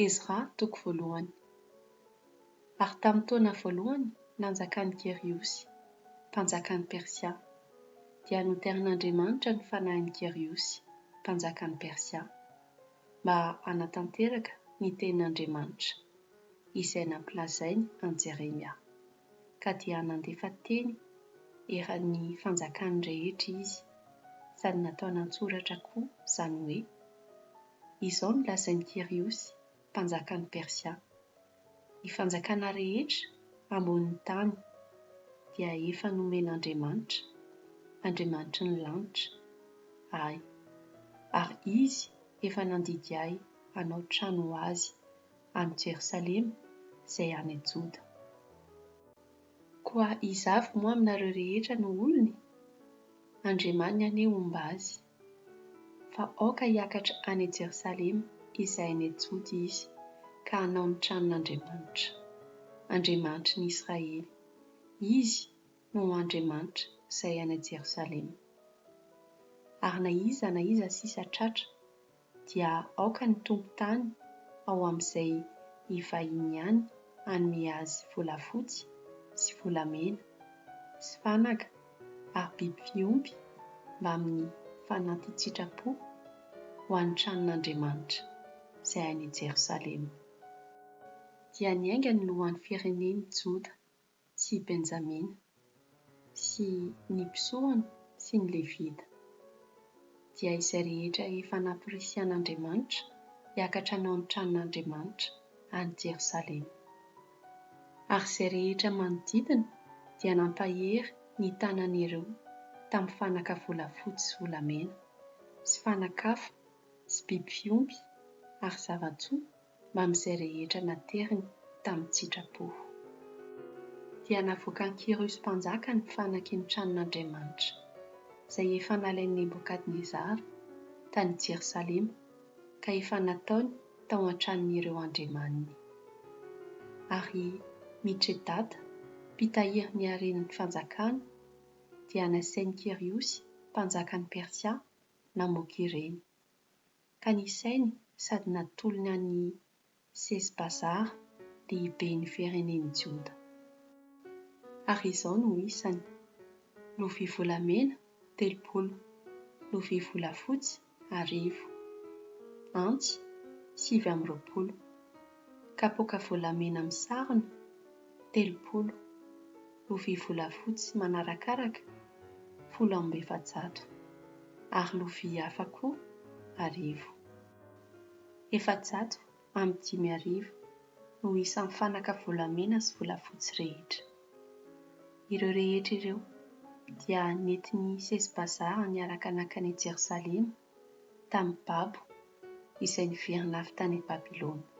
Ezra toko voalohany. Ary tamin'ny taona voalohany nanjakan'i Kyriosy, mpanjakan'i Persia, dia notairin'Andriamanitra ny fanahin'i Kyriosy, mpanjakan'i Persia, mba hanatanteraka ny tenin'Andriamanitra, izay nampilazainy an'i Jeremia. Ka dia nandefa teny eran'ny fanjakany rehetra izy, sady nataony an-tsoratra koa izany hoe, Izao no lazain'i Kyriosy, mpanjakan'i Persia, Ny fanjakana rehetra ambonin'ny tany dia efa nomen'Andriamanitra, Andriamanitry ny lanitra, ahy, ary Izy efa nandidy ahy hanao trano ho Azy any Jerosalema izay any Joda. Koa iza avy moa aminareo rehetra no olony? Andriamaniny anie homba azy. Fa aoka hiakatra any Jerosalema izay any Joda izy, ka hanao ny tranon'Andriamanitra, Andriamanitry ny Israely. Izy no ho Andriamanitra izay any Jerosalema. Ary na iza na iza sisa tratra dia aoka ny tompon-tany ao amin'izay hivahiny ihany hanome azy volafotsy sy volamena sy fanaka ary biby fiompy mbamin'ny fanati-tsitrapo ho an'ny tranon'Andriamanitra izay any Jerosalema. Dia niainga ny lohan'ny firenen'i Joda sy i Benjamina, sy ny mpisorona sy ny Levita, dia izay rehetra efa namporisihan'Andriamanitra hiakatra hanao ny tranon'Andriamanitra any Jerosalema. Ary izay rehetra manodidina dia nampahery ny tanan'ireo tamin'ny fanaka volafotsy sy volamena, sy fanaka hafa, sy biby fiompy, ary zava-tsoa mbamin'izay rehetra nateriny tamin-tsitrapo. Dia navoakan'i Kyrosy mpanjaka ny fanaky ny tranon'Andriamanitra, izay efa nalain'i Nebokadnezara tany Jerosalema ka efa nataony tao an-tranon'ireo andriamaniny. Ary Mitredata, mpitahiry ny haren'ny fanjakana, dia nasain'i Kyriosy mpanjakan'i Persia namoaka ireny. ka nisainy sady natolony an'i Sesbazara, lehiben'ny firenen'i Joda. Ary izao no isany, lovia volamena 30, lovia volafotsy 1000, antsy 29, kapoaka volamena misarona 30, lovia volafotsy manarakaraka 410. ary lovia hafa koa 1000. 5400 no isan'ny fanaka volamena sy volafotsy rehetra. Ireo rehetra ireo dia nentin'i Sesbazara niaraka nankany Jerosalema tamin'ny babo izay niverina avy tany Babylona.